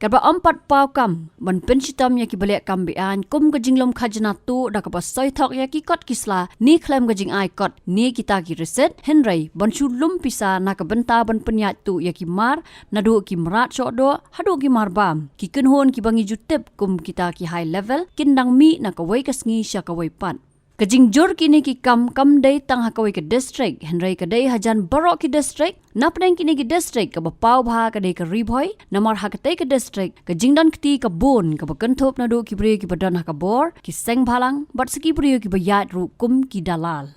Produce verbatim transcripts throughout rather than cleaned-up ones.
Katba ym pat paw kam ban pynshitom ïa kiba leh kam beaiñ kum ka jinglum khajna tuh da kaba soi thok ïa ki kot ki sla ne khlem ka jingai kot ne kita ki receipt, hynrei ban shu lum pisa na ka bynta ban pynïaid tuh ïa ki mar, naduh ki mrad shoh doh haduh ki mar bam. Ki kynhun kiba ngi ju tip kum kita ki high level kin dang mih na kawei ka sngi sha kawei pat. Ka jingjur kine ki kam kam dei tang ha kawei ka district, hynrei ka dei hajan baroh ki district. Napdeng kine ki district kaba paw bha ka dei ka Ri Bhoi, namar ha katei ka district ka jingdon kti ka bun, kaba kynthup naduh ki briew kiba don ha ka bor, ki seng bhalang, bad sa ki briew kiba ïaid ruh kum ki dalal.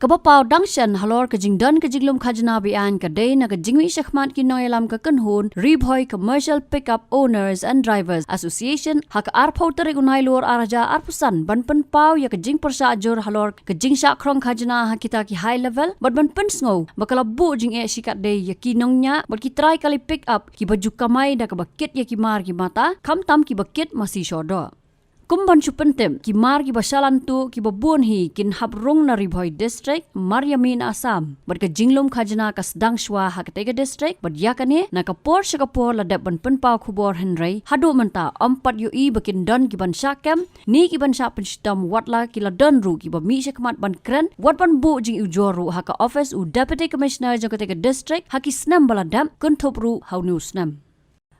Kaba paw dang shen halor ka jingdon ka jinglum khajna beaiñ ka dei na ka jingmih shakhmat ki nongïalam ka kynhun Ri Bhoi Commercial Pickup Owners and Drivers Association ha ka arphew tarik u Nailur arhajar arphew san ban pynpaw ïa ka jingpyrshah jur halor ka jingshah khrong khajna ha kita ki high level, bad ban pynsngew ba ka la buh jingeh shikatdei ïa ki nongñiah bad ki trai kali pick up kiba ju kamai da kaba kit ïa ki mar ki mata, khamtam kiba kit masi shoh doh. Kum ban shu pyntip, ki mar kiba shalan tuh kiba bun hi kin hap rung na Ri Bhoi District, mar ïa mih na Assam. Bad ka jinglum khajna ka sdang shuwa ha katei ka district, bad ïa kane na ka por sha ka por la dep ban pynpaw khubor, hynrei haduh mynta ym pat ïohi ba kin don kiban shah kem ne kiban shah pynshitom, watla ki la don ruh kiba mih shakhmat ban kren, wat ban buh jingujor ruh ha ka office u Deputy Commissioner jong katei ka district ha ki snem ba la dep, kynthup ruh ha une u snem.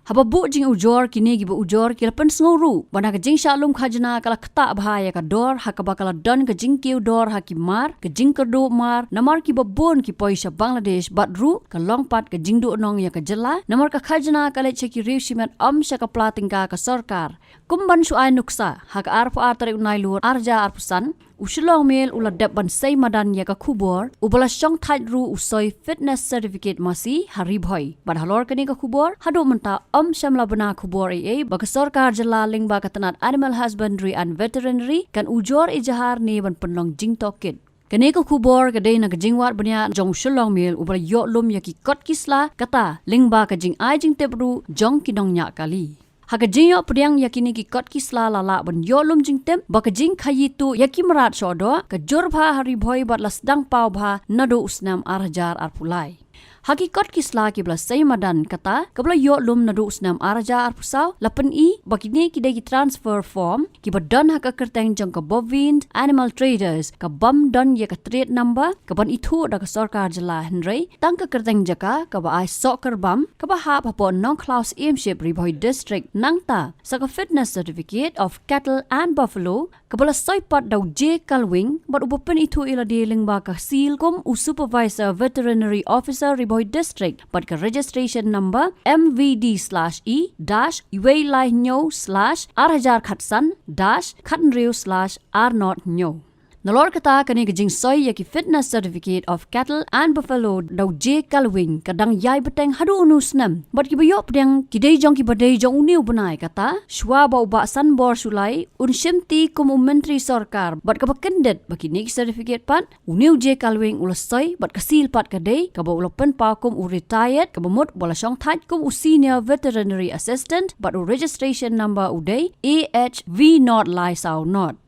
Haba buh jingujor, kine kiba ujor ki la pynsngew ruh ba na ka jingshah lum khajna ka la ktah bha ïa ka dor, ha kaba ka la don ka jingkiew dor ha ki mar, ka jingkyrduh mar, namar kiba bun ki poi sha Bangladesh, bad ruh ka long pat ka jingduhnong ïa ka jylla, namar ka khajna ka leit sha ki riew shimet, ym sha ka pla tyngka ka sorkar. Kum ban shu ai nuksa, ha ka arphew ar tarik u Nailur arhajar arphew san, u Shillong Mail u la dep ban sei madan ïa ka khubor, uba la shongthait ruh u soi fitness certificate masi ha Ri Bhoi. Bad halor kane ka khubor, haduh mynta ym shym la bna khubor ei ei ba ka sorkar jylla lyngba ka tnat Animal Husbandry and Veterinary kan ujor ejahar ne ban pynlong jingtohkit. Kane ka khubor ka dei na ka jingwad bniah jong u Shillong Mail, uba la ïoh lum ïa ki kot ki sla, kata lyngba ka jingai jingtip ruh jong ki nongñiah kali. Ha ka jingïoh pdiang ïa kine ki kot ki sla, la lah ban ïoh lum jingtip ba ka jingkhaïi tuh ïa ki mrad shoh doh ka jur bha ha Ri Bhoi bad la sdang paw bha naduh u snem arhajar arphew lai. Ha ki kot ki sla kiba la sei madan, kata kaba la ïoh lum naduh u snem arhajar arphew saw, la pyni ba kine ki dei ki transfer form kiba don ha ka kyrteng jong ka Bovind Animal Traders, ka bym don ïa ka trade number kaban ithuh da ka sorkar jylla, hynrei tang ka kyrteng jaka kaba ai Sohkyrbam, kaba hap hapoh Nongkhlaw Syiemship, Ri Bhoi District. Nangta sa ka fitness certificate of cattle and buffalo, kaba la soi pat da u J Kalwing, bad uba pynithuh ïalade lyngba ka seal kum u Supervisor Veterinary Officer, Ri Bhoi District, bad ka registration number M V D slash E dash wei lai hynñiew slash arhajar khatsan dash khathynriew slash arnod hynñiew. Nalor kata, kane ka jingsoi ïa ki fitness certificate of cattle and buffalo da u J Kalwing ka dang ïai bteng haduh une u snem. Bad kiba ïoh pdiang ki dei jong kiba dei jong une u bnai, kata shuwa ba u Bah Sanbor Shullai un shimti kum u myntri sorkar, bad kaba kyndit ba kine ki certificate pat une u J Kalwing u la soi bad ka seal pat ka dei kaba u la pynpaw kum u retired, kaba mut ba la shongthait kum u senior veterinary assistant, bad u registration number u dei A H V nod lai saw nod.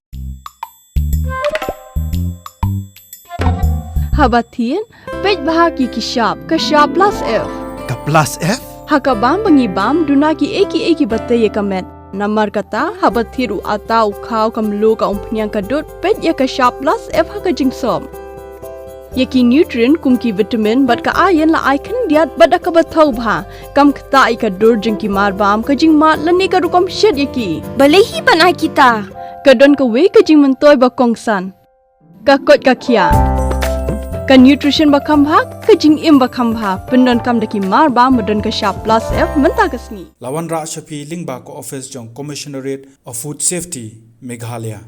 Haba thied, peit bha ki ki shap, ka shap plus F. Ka plus F? Ha ka bam ba ngi bam, duna kiei kiei kiba tei ïa ka met. Namar kata, haba thied u atta, u khaw, ka mluh, ka umphniang, ka dud, peit ïa ka shap plus F ha ka jingsop. Ïa ki nutrient kum ki vitamin bad ka iron la ai khyndiat bad da kaba thaw bha. Kam ktah ïa ka dur jong ki mar bam, ka jingmad lane ka rukom shet ïa ki. Balei hi ban ai kita? Ka don kawei ka jingmyntoi ba kongsan. Ka koit ka khiah. Ka nutrition ba kham bha, ka jingim ba kham bha, pyndonkam da ki mar bam ba don ka shap plus F mynta ka sngi. La wanrah sha phi lyngba ka office jong Commissionerate of Food Safety, Meghalaya.